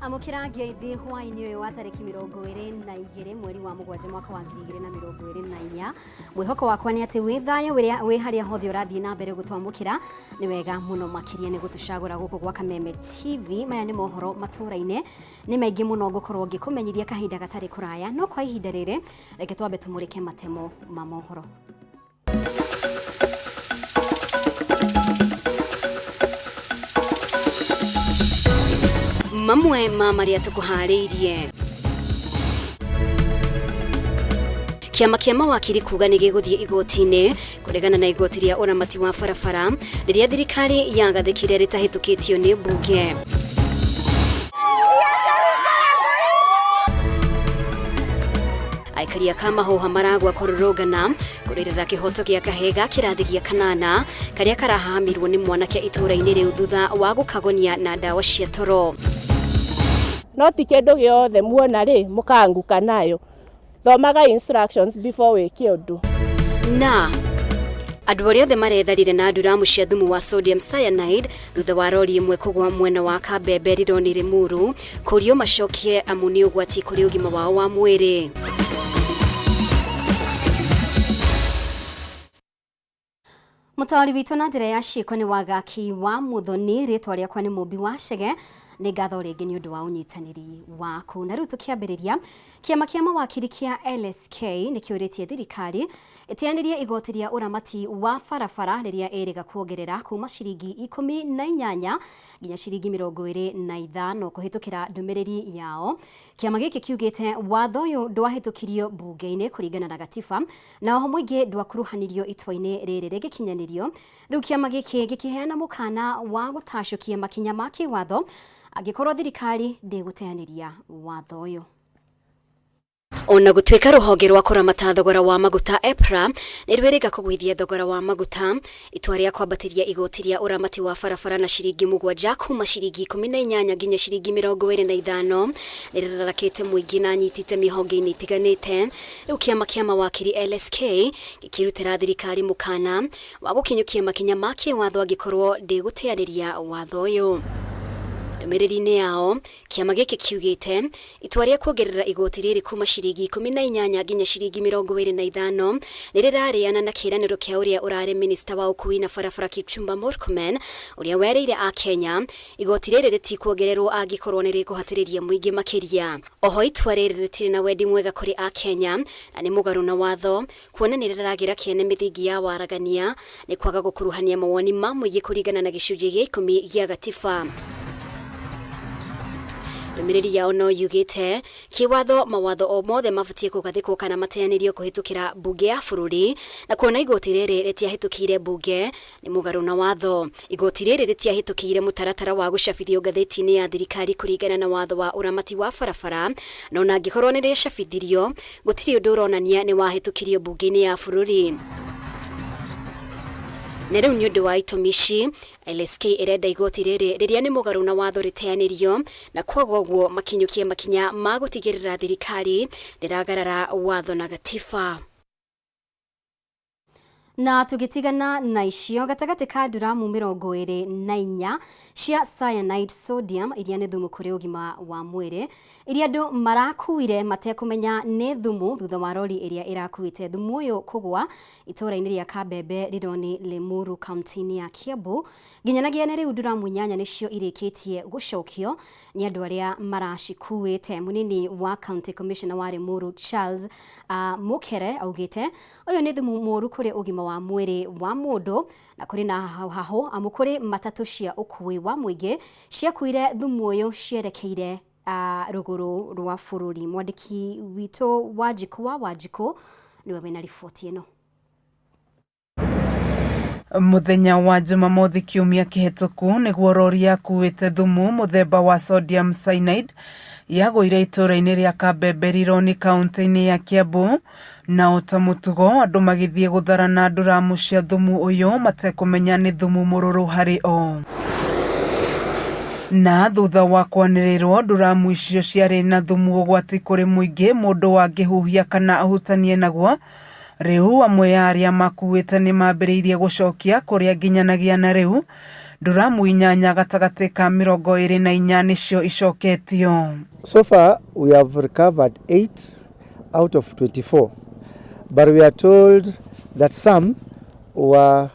Amũkĩra ngeithi hwaĩ-inĩ ũyũ wa tarĩki 22 mweri wa 7 mwaka wa 2024. Mwĩhoko wakwa nĩ atĩ wĩ thayũ wĩ harĩa hothe ũrathiĩ na mbere gũtwamũkĩra. Nĩ wega mũno makĩria nĩ gũtũcagũra gũkũ gwa Kameme TV. Maya nĩ mohoro matũũra-inĩ, nĩ maingĩ mũno ngũkorwo ngĩkũmenyithia kahinda gatarĩ kũraya, no kwa ihinda rĩrĩ reke twambe tũmũrĩke matemo ma mohoro. Mamwe ma marĩa tũkũharĩirie: Kĩama kĩa mawakiri kuga nĩ gĩgũthiĩ igoti-inĩ kũregana na igoti rĩa ũramati wa barabara rĩrĩa thirikari yagathĩkire rĩtahĩtũkĩtio nĩ mbunge. Aikari a Kamahuha maragwa kũrũrũngana kũrĩrĩra kĩhoto gĩa kahĩĩ ga kĩrathi gĩa kanana karĩa karahahamirwo nĩ mwanake itũũra-inĩ rĩu thutha wa gũkagonia na ndawa cia toro. No ti kĩndũ gĩothe muona rĩ mũkaanguka nayo. Thomaga instructions before wĩke ũndũ. Na andũ arĩa othe maretharire na nduramu cia thumu wa sodium cyanide thutha wa rori ĩmwe kũgwa mwena wa Kabembe Rironi Limuru kũrio macokie amu nĩ ũgwati kũrĩ ũgima wao wa mwĩrĩ. Mũtaũri witũ na njĩra ya ciĩko nĩ Wagaki wa Muthoni, rĩtwa rĩakwa nĩ Mũmbi wa Chege. Nĩ ngatho rĩngĩ nĩ ũndũ wa ũnyitanĩri waku. Na rĩu tũkĩambĩrĩria, kĩama kĩa mawakiri kĩa LSK nĩ kĩũrĩtie thirikari ĩteanĩrie igoti rĩa ũramati wa barabara rĩrĩa ĩrĩga kuongerera kuma ciringi 18 nginya ciringi 25 kũhĩtũkĩra ndũmĩrĩri yao. Kĩama gĩkĩ kiugĩte watho ũyũ ndwahĩtũkirio mbunge-inĩ kũringana na gatiba na oho mũingĩ ndwakuruhanirio itua-inĩ rĩrĩ rĩgĩkinyanĩrio. Rĩu kĩama gĩkĩ gĩkĩheana mũkana wa gũtacũkia makinya ma kĩwatho angĩkorwo thirikari ndĩgũteanĩria watho ũyũ. Ona gũtuĩka rũhonge rwa kũramata thogora wa maguta EPRA nĩ rwĩrĩga kũgũithia thogora wa maguta, itua rĩa kwambatĩria igoti rĩa ũramati wa barabara na ciringi 7 kuma ciringi 18 nginya ciringi 25 nĩ rĩrarakĩte mũingĩ na anyiti itemi honge-inĩ itiganĩte. Rĩu kĩama kĩa mawakiri LSK gĩkĩrutĩra thirikari mũkana wa gũkinyũkia makinya ma kĩwatho angĩkorwo ndĩgũteanĩria watho ũyũ. Ndũmĩrĩri-inĩ yao, kĩama gĩkĩ kiugĩte itua rĩa kuongerera igoti rĩrĩ kuma ciringi 18 nginya ciringi 25 nĩ rĩrarĩana na kĩĩranĩro kĩa ũrĩa ũrarĩ minista wa ũkui na barabara Kipchumba Murkomen ũrĩa werĩire Akenya igoti rĩrĩ rĩtikuongererwo angĩkorwo nĩ rĩkũhatĩrĩria mũingĩ makĩria. Oho itua rĩrĩ rĩtirĩ na wendi mwega kũrĩ Akenya na nĩ mũgarũ na watho kuona nĩ rĩragĩra kĩene mĩthingi ya waragania nĩ kwaga gũkuruhania mawoni ma mũingĩ kũringana na gĩcunjĩ gĩa 10 gĩa gatiba. Ndũmĩrĩri yao no yugĩte kĩwatho mawatho o mothe mabatiĩ kũgathĩkwo kana mateanĩrio kũhĩtũkĩra mbunge ya bũrũri na kuona igoti rĩrĩ rĩtiahĩtũkĩire mbunge nĩ mũgarũ na watho. Igoti rĩrĩ rĩtiahĩtũkĩire mũtaratara wa gũcabithio ngathĩti-inĩ ya thirikari kũringana na watho wa ũramati wa barabara, na ona angĩkorwo nĩ rĩacabithirio, gũtirĩ ũndũ ũronania nĩ wahĩtũkirio mbunge-inĩ ya bũrũri. Na rĩu nĩ ũndũ wa itũmi ici, LSK ĩrenda igoti rĩrĩ rĩrĩa nĩ mũgarũ na watho rĩteanĩrio, na kwaga ũguo makinyũkie makinya ma gũtigĩrĩra thirikari ndĩragarara watho na gatiba. Na tũgĩtigana na icio, gatagatĩ ka nduramu 24 cia cyanide sodium iria nĩ thumu kũrĩ ũgima wa mwĩrĩ, iria andũ marakuire matekũmenya nĩ thumu thutha wa rori ĩrĩa ĩrakuĩte thumu ũyũ kũgwa itũũra-inĩ rĩa Kabembe Rironi Limuru kaunti-inĩ ya Kiambu. Nginyanagia na rĩu nduramu 8 nĩcio irĩkĩtie gũcokio nĩ andũ arĩa maracikuĩte. Mũnini wa County Commissioner wa Limuru Charles Mukere augĩte ũyũ nĩ thumu mũũru kũrĩ ũgima wa mwĩrĩ wa mũndũ na kũrĩ na hahũ amu kũrĩ matatũ cia ũkuui wa mũingĩ ciakuire thumu ũyũ cierekeire rũgũrũ rwa bũrũri. Mwandĩki witũ Wanjikũ wa Wanjikũ nĩwe wĩna riboti ĩno. Mũthenya wa Jumamothi kiumia kĩhĩtũku nĩguo rori yakuĩte thumu mũthemba wa sodium cyanide yagũire itũũra-inĩ rĩa Kabembe Rironi kaunti-inĩ ya Kiambu na o ta mũtugo andũ magĩthiĩ gũtharana nduramu cia thumu ũyũ matekũmenya nĩ thumu mũrũrũ harĩ o. Na thutha wa kwanĩrĩrwo nduramu icio ciarĩ na thumu ũgwati kũrĩ mũingĩ mũndũ angĩhuhia kana ahutanie naguo. Rĩu amwe a arĩa makuĩte nĩ mambĩrĩirie gũcokia kũrĩa nginyanagia na rĩu Nduramu 8 gatagatĩ ka 24 nĩcio icoketio. So far we have recovered 8 out of 24, but we are told that some were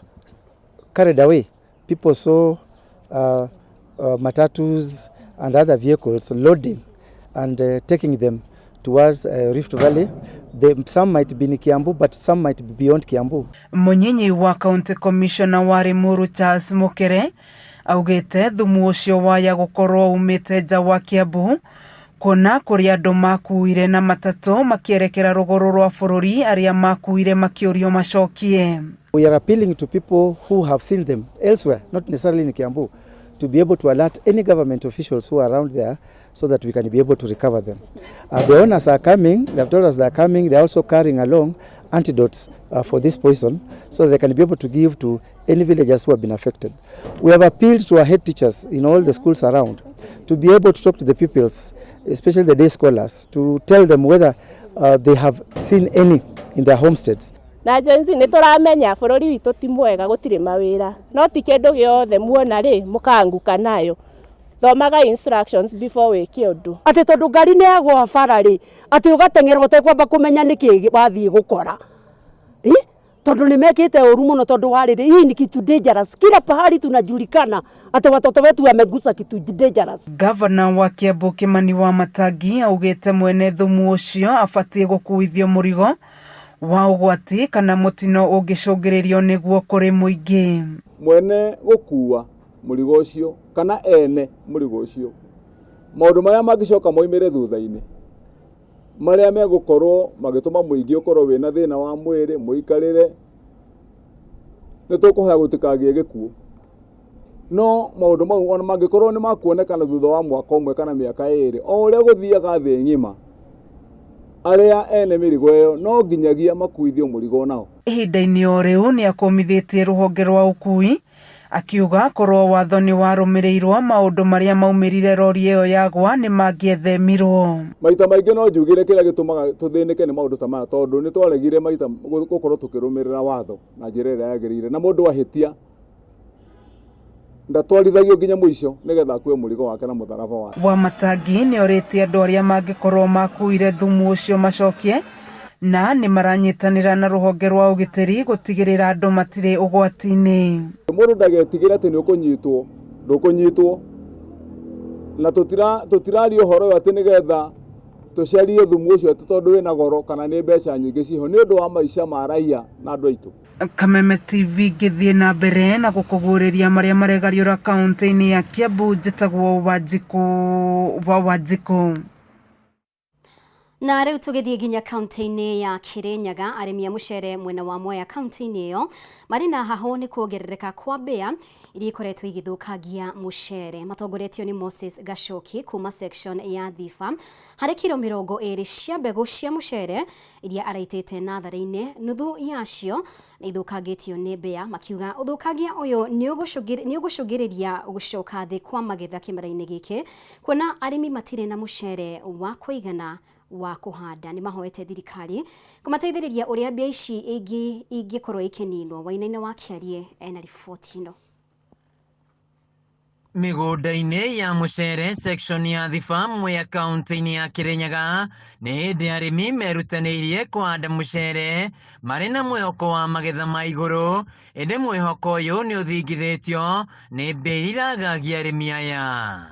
carried away. People saw matatus and other vehicles loading and taking them towards Rift Valley. Some might be in Kiambu, but some might be beyond Kiambu. Munyinyi wa County Commissioner wa Limuru Charles Mukere augite thumu ucio waya gukorwo umite nja wa Kiambu kuona kuri andu makuire na matatu makierekera ruguru rwa bururi aria makuire makiurio macokie. We are appealing to people who have seen them elsewhere, not necessarily in Kiambu, to be able to alert any government officials who are around there so that we can be able to recover them. The owners are coming, they have told us they are coming, they are also carrying along antidotes for this poison so they can be able to give to any villagers who have been affected. We have appealed to our head teachers in all the schools around to be able to talk to the pupils, especially the day scholars, to tell them whether they have seen any in their homesteads. Na Gen Z nĩ tũramenya bũrũri witũ ti mwega gũtirĩ mawĩra no ti kĩndũ gĩothe muona rĩ mũkanguka nayo. Thomaga instructions before wĩke ũndũ. Atĩ tondũ ngari nĩ yagwa bara rĩ atĩ ũgateng'era ũtekwamba kũmenya nĩkĩ wathiĩ gũkora, tondũ nĩ mekĩte ũru mũno tondũ wa rĩrĩ hii ni kitu dangerous. Kila pahali tunajulikana atĩ watoto wetu wamegusa kitu dangerous. Gavana wa Kiambu Kimani Wamatangi augĩte mwene thumu ũcio abatiĩ gũkuithio mũrigo wa ũgwati kana mũtino ũngĩcũngĩrĩrio nĩguo kũrĩ mũingĩ. Mwene gũkua mũrigo ũcio kana ene mũrigo ũcio maũndũ marĩa mangĩcoka moimĩre thutha-inĩ marĩa megũkorwo magĩtũma mũingĩ ũkorwo wĩna thĩna wa mwĩrĩ mũikarĩre nĩ tũkũhoya gũtikagĩe gĩkuũ no maũndũ mau ona mangĩkorwo nĩ makuonekana thutha wa mwaka ũmwe kana mĩaka 2 o ũrĩa gũthiaga thĩ ng'ima arĩa ene mĩrigo ĩyo no nginyagia makuithio mũrigo nao. Ihinda-inĩ o rĩu nĩ akũmithĩtie rũhonge rwa ũkui akiuga korwo watho nĩ warũmĩrĩirwo maũndũ marĩa maumĩrire rori ĩyo yagwa nĩ mangĩethemirwo. Maita maingĩ no njugire kĩrĩa gĩtũmaga tũthĩnĩke nĩ maũndũ ta maya tondũ nĩ twaregire maita gũkorwo tũkĩrũmĩrĩra watho na njĩra ĩrĩa yagĩrĩire na mũndũ ahĩtia ndatwarithagio nginya mũico nĩgetha akue mũrigo wake na mũtharaba wake. Wamatangi nĩ orĩtie andũ arĩa mangĩkorwo makuire thumu ũcio macokie na nĩ maranyitanĩra na rũhonge rwa ũgitĩri gũtigĩrĩra andũ matirĩ ũgwati-inĩ. Mũndũ ndagetigĩre atĩ nĩ ũkũnyitwo, ndũkũnyitwo na tũtiraria ũhoro ũyũ atĩ nĩgetha tũcarie thumu ũcio atĩ tondũ wĩna goro kana nĩ mbeca nyingĩ ciho nĩ ũndũ wa maica ma raia na andũ aitũ. Kameme TV ngĩthiĩ na mbere na gũkũguũrĩria marĩa maregariũra kaunti-inĩ ya Kiambu. Njĩtagwo Wanjikũ wa Wanjikũ. Na rĩu tũgĩthiĩ nginya kaunti-inĩ ya Kirinyaga, arĩmi a mũcere mwena wa Mwea kaunti-inĩ ĩyo marĩ na hahũ nĩ kuongerereka kwa mbĩa iria ikoretwo igĩthũkangia mũcere. Matongoretio nĩ Moses Gacoki kuma section ya Thiba harĩ kiro 20 cia mbegũ cia mũcere iria araitĩte natharĩ-inĩ, nuthu yacio nĩ ithũkangĩtio nĩ mbĩa, makiuga ũthũkangia ũyũ nĩ ũgũcũngĩrĩria gũcoka thĩ kwa magetha kĩmera-inĩ gĩkĩ kuona arĩmi matirĩ na mũcere wa kũigana wa kũhanda. Nĩ mahoete thirikari kũmateithĩrĩria ũrĩa mbĩa ici ingĩkorwo ikĩninwo. Wainaina wa Kĩarie ena riboti ĩno. Mĩgũnda-inĩ ya mũcere section ya Thiba Mwea kaunti-inĩ ya Kirinyaga nĩ hĩndĩ arĩmi merutanĩirie kũhanda mũcere marĩ na mwĩhoko wa magetha ma igũrũ, ĩndĩ mwĩhoko ũyũ nĩ ũthingithĩtio nĩ mbĩa iria iragagia arĩmi aya.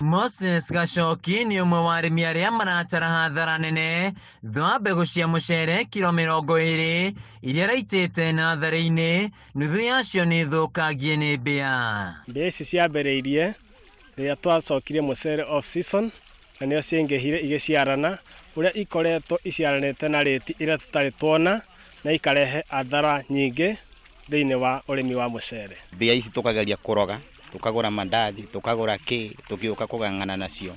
Moses Gacoki nĩ ũmwe wa arĩmi arĩa maratara hathara nene thutha wa mbegũ cia mũcere kiro 20 iria araitĩte natharĩ-inĩ, nuthu yacio nĩ thũkangie nĩ mbĩa. Mbĩa ici ciambĩrĩirie rĩrĩa twacokirie mũcere off season na nĩo ciaingĩhire igĩciarana ũrĩa ikoretwo iciaranĩte na rĩti ĩrĩa tũtarĩ tuona na ikarehe athara nyingĩ thĩinĩ wa ũrĩmi wa mũcere. Mbĩa ici tũkageria kũroga, tukagura mandathi, tukagura kĩ, tugiuka kugang'ana nacio.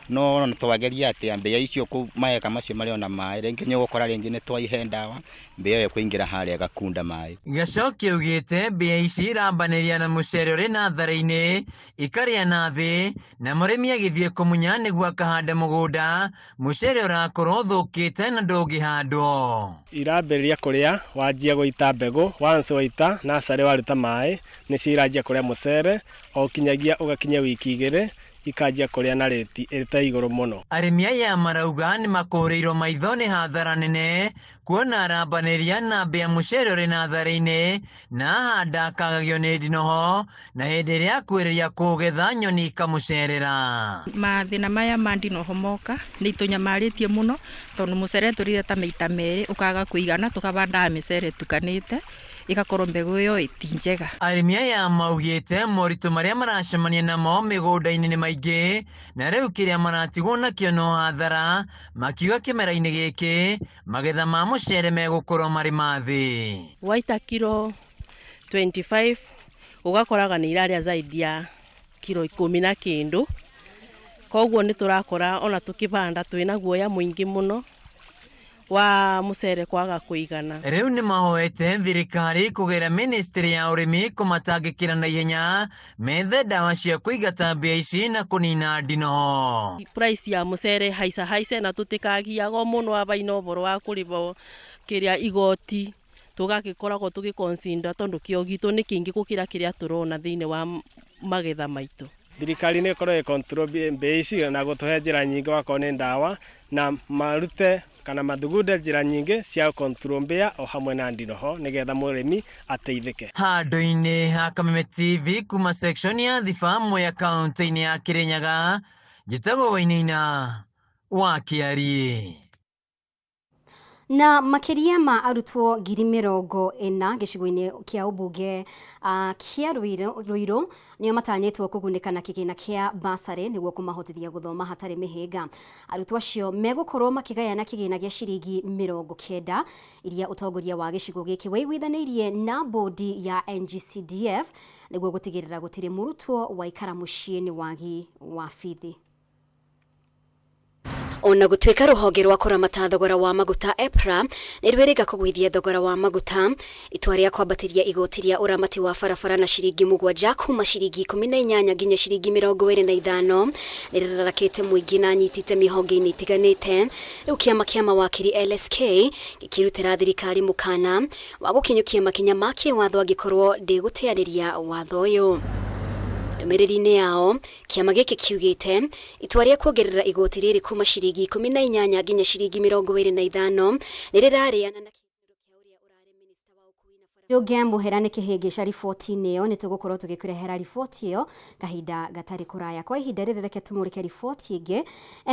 No ona twageria atia mbĩa icio kũ maeka macio marĩ ona maĩ rĩngĩ nĩ ũgũkora rĩngĩ nĩ twaihe ndawa mbĩa ĩyo ĩkũingĩra harĩa ĩgakunda maĩ. Gacoki augĩte mbĩa ici irambanĩria na mũcere ũrĩ natharĩ-inĩ ikarĩa na thĩ na mũrĩmi agĩthiĩ kũmunya nĩguo akahande mũgũnda mũcere ũrakorwo ũthũkĩte na ndũngĩhandwo. Irambĩrĩria kũrĩa wanjia gũita mbegũ once waita nursery waruta maĩ nĩcio iranjia kũrĩa mũcere o kinyagia ũgakinya wiki igĩrĩ ikanjia kũrĩa na rĩti ĩrĩ igũrũ mũno. Arĩmi aya marauga nĩ makũrĩirwo maitho nĩ hathara nene kuona arambanĩria na mbĩa mũcere ũrĩ natharĩ-inĩ na ahanda akagagio nĩ ndinoho na hĩndĩ ĩrĩa akuĩrĩria kũgetha nyoni ikamũcerera. Mathĩna maya ma ndinoho moka nĩ itũnyamarĩtie mũno tondũ mũcere tũrire ta maita merĩ ũkaga kũigana tũkabandaga mĩcere ĩtukanĩte ĩgakorwo mbegũ ĩyo ti njega. Arĩmi aya maugĩte moritũ marĩa maracemania namo mĩgũnda-inĩ nĩ maingĩ na rĩu kĩrĩa maratigwo nakĩo no hathara makiuga kĩmera-inĩ gĩkĩ magetha ma mũcere megũkorwo marĩ ma thĩ. Waita kiro 25 ũgakoraga nĩ irarĩa zaidi ya kiro ikũmi na kĩndũ, koguo nĩ tũrakora ona tũkĩbanda twĩna guoya mũingĩ mũno wa mũcere kwaga kũigana. Rĩu nĩ mahoete thirikari kũgera ministry ya ũrĩmi kũmatangĩkĩra na ihenya methe ndawa cia kũingata mbĩa ici na kũnina ndinoho. Price ya mũcere haica haice na tũtikagiago mũno abaina ũboro wa kũrĩba kĩrĩa igoti tũgagĩkoragwo tũgĩconsider tondũ kĩo gitũ nĩ kĩingĩ gũkĩra kĩrĩa tũrona thĩinĩ wa magetha maitũ. Thirikari nĩ ĩkorwo ĩ control mbĩa ici na gũtũhe njĩra nyingĩ wakorwo nĩ ndawa na marute kana mathugunde njĩra nyingĩ cia control mbĩa o hamwe na ndinoho nĩgetha mũrĩmi ateithĩke. Handũ-inĩ ha Kameme TV kuma section ya Thiba Mwea kaunti-inĩ ya Kirinyaga, njĩtagwo Wainaina wa Kĩariĩ. Na makĩria ma arutwo 40,000 gĩcigo-inĩ kĩa ũmbunge kĩa Ruiru nĩo matanyĩtwo kũgunĩka na kĩgĩna kĩa basarĩ nĩguo kũmahotithia gũthoma hatarĩ mĩhĩnga. Arutwo acio megũkorwo makĩgayana kĩgĩna gĩa ciringi 90 iria ũtongoria wa gĩcigo gĩkĩ waiguithanĩirie na bodi ya NGCDF nĩguo gũtigĩrĩra gũtirĩ mũrutwo waikara mũciĩ nĩ wagi wa bithi. Ona gũtuĩka rũhonge rwa kũramata thogora wa maguta EPRA nĩ rwĩrĩga kũgũithia thogora wa maguta, itua rĩa kwambatĩria igoti rĩa ũramati wa barabara na ciringi 7 kuma ciringi 18 nginya ciringi 25 nĩ rĩrarakĩte mũingĩ na anyiti itemi honge-inĩ itiganĩte. Rĩu kĩama kĩa mawakiri LSK gĩkĩrutĩra thirikari mũkana wa gũkinyũkia makinya ma kĩwatho angĩkorwo ndĩgũteanĩria watho ũyũ. Ndũmĩrĩri-inĩ yao kĩama gĩkĩ kiugĩte itua rĩa kuongerera igoti rĩrĩ kuma ciringi 18 nginya ciringi 25 nĩ rĩrarĩana na Ndũngĩa mũhera nĩ kĩhĩngĩca riboti-inĩ ĩyo nĩ tũgũkorwo tũgĩkũrehera riboti ĩyo kahinda gatarĩ kũraya. Kwa ihinda rĩrĩ reke tũmũrĩke riboti ĩngĩ.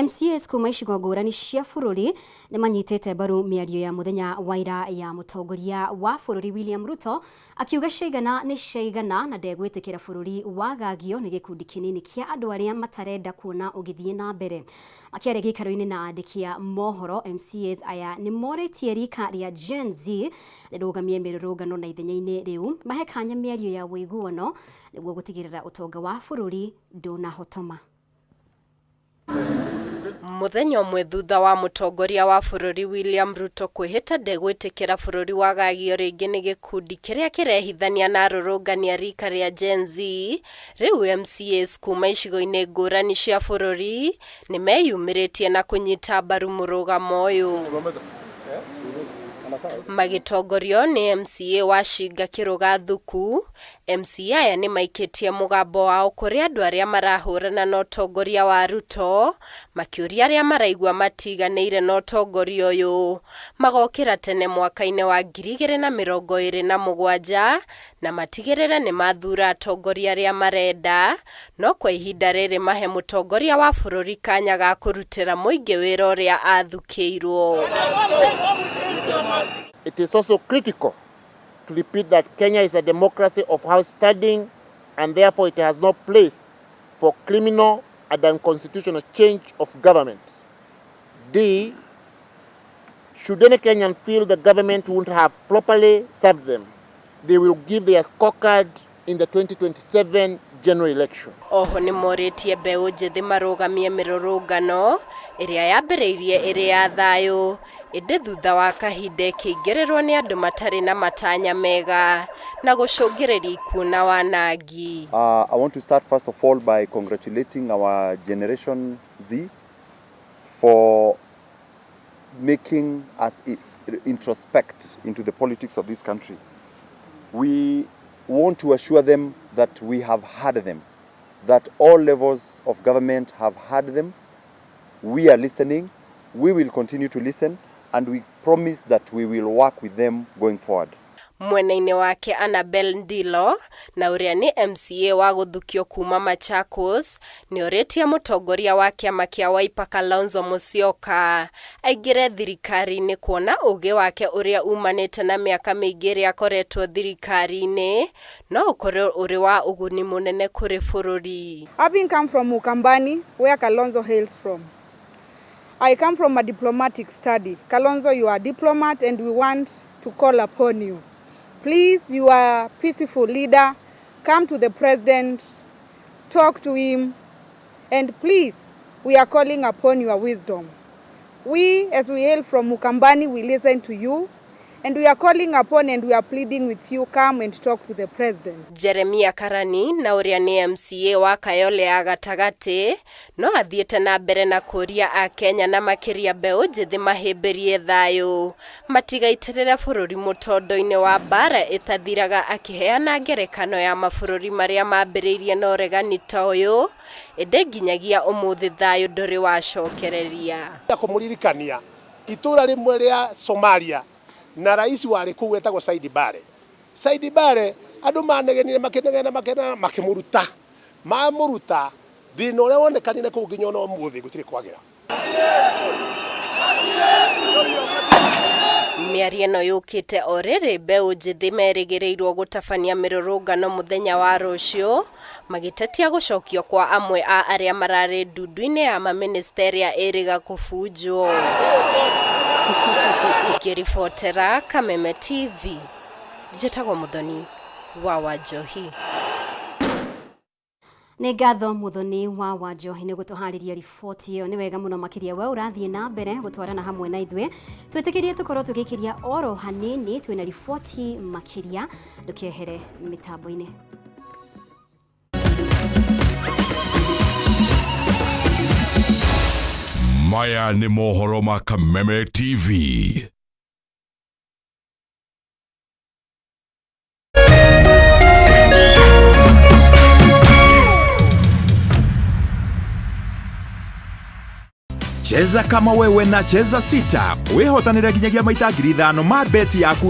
MCAs kuma icigo ngũrani cia bũrũri nĩ manyitĩte mbaru mĩario ya mũthenya wa ira ya mũtongoria wa bũrũri William Ruto akiuga ciaigana nĩ ciaigana na ndegwĩtĩkĩra bũrũri wagagio nĩ gĩkundi kĩnini kĩa andũ arĩa matarenda kuona ũgĩthiĩ na mbere. Akĩaria gĩikaro-inĩ na andĩki a mohoro, MCAs aya nĩ morĩtie rika rĩa Gen Z rĩrũgamie mĩrũrũngano na ithenya-inĩ rĩu mahe kanya mĩario ya ũiguano nĩguo gũtigĩrĩra ũtonga wa bũrũri ndũnahotoma. Mũthenya ũmwe thutha wa mũtongoria wa bũrũri William Ruto kwĩhĩta ndegwĩtĩkĩra bũrũri wagagio rĩngĩ nĩ gĩkundi kĩrĩa kĩrehithania na arũrũngani a rika rĩa Gen Z, rĩu MCAs kuma icigo-inĩ ngũrani cia bũrũri nĩ meyumĩrĩtie na kũnyita mbaru mũrũgamo ũyũ. Magĩtongorio nĩ MCA wa Shinga Kĩrũga Thuku, MCA aya nĩ maikĩtie mũgambo wao kũrĩ andũ arĩa marahũrana na ũtongoria wa Ruto, makĩũria arĩa maraigua matiganĩire na ũtongoria ũyũ magokĩra tene mwaka-inĩ wa 2027 na matigĩrĩre nĩ mathura atongoria arĩa marenda, no kwa ihinda rĩrĩ mahe mũtongoria wa bũrũri kanya ga kũrutĩra mũingĩ wĩra ũrĩa athukĩirwo. It is also critical to repeat that Kenya is a democracy of outstanding and therefore it has no place for criminal and unconstitutional change of government. D, should any Kenyan feel the government wouldn't have properly served them, they will give their scorecard in the 2027 general election. Oho nĩ morĩtie mbeũ njĩthĩ marũgamie mĩrũrũngano ĩrĩa yambĩrĩirie ĩrĩ ya thayũ ĩndĩ thutha wa kahinda ĩkĩingĩrĩrwo nĩ andũ matarĩ na matanya mega na gũcũngĩrĩria ikuũ na wanangi. I want to start first of all by congratulating our Generation Z for making us introspect into the politics of this country. We want to assure them that we have heard them, that all levels of government have heard them. We are listening, we will continue to listen, and we promise that we will work with them going forward. Mwena-inĩ wake Annabel Ndilo na ũrĩa nĩ MCA wa gũthukio kuma Machakos nĩ orĩtie mũtongoria wa kĩama kĩa Wiper Kalonzo Musyoka aingĩre thirikari-inĩ kuona ũgĩ wake ũrĩa umanĩte na mĩaka mĩingĩ ĩrĩa akoretwo thirikari-inĩ no ũkorwo ũrĩ wa ũguni mũnene kũrĩ bũrũri. Having come from Ukambani, where Kalonzo hails from, I come from a diplomatic study. Kalonzo, you are a diplomat and we want to call upon you. Please, you are a peaceful leader. Come to the president, talk to him, and please, we are calling upon your wisdom. We, as we hail from Ukambani, we listen to you, and we are calling upon and we are pleading with you, come and talk to the president. Jeremia Karani na ũrĩa nĩ MCA wa Kayole ya gatagatĩ no athiĩte na mbere na kũria akenya na makĩria mbeũ njĩthĩ mahĩmbĩrie thayũ matigaitĩrĩre bũrũri mũtondo-inĩ wa mbara ĩtathiraga akĩheana ngerekano ya mabũrũri marĩa mambĩrĩirie na ũregani ta ũyũ ĩndĩ nginyagia ũmũthĩ thayũ ndũrĩ wacokereria. Kũmũririkania itũra rĩmwe rĩa Somalia na rais warĩ kũu wetagwo Said Barre. Said Barre andũ manegenire makĩnegena makĩnegena makĩmũruta mamũruta thĩna ũrĩa wonekanire kũu nginya ona ũmũthĩ gũtirĩ kwagĩra. Mĩario ĩno yũkĩte o rĩrĩ mbeũ njĩthĩ merĩgĩrĩirwo gũtabania mĩrũrũngano mũthenya wa rũciũ magĩtetia gũcokio kwa amwe a arĩa mararĩ ndundu-inĩ ya mamĩnĩsta ĩrĩa ĩrĩga kũbunjwo. Ngĩribotera Kameme TV, njĩtagwo Mũthoni wa Wanjohi. Nĩ ngatho Muthoni wa Wanjohi nĩ gũtũharĩria riboti ĩyo. Nĩ wega mũno makĩria we ũrathiĩ na mbere gũtwarana hamwe na ithuĩ twĩtĩkĩrie tũkorwo tũgĩkĩria oro hanini twĩna riboti makĩria ndũkehere mĩtambo-inĩ. Maya nĩ mohoro ma Kameme TV. Cheza kama wewe na Cheza 6 wihotanire nginyagia maita 5,000 ma beti yaku.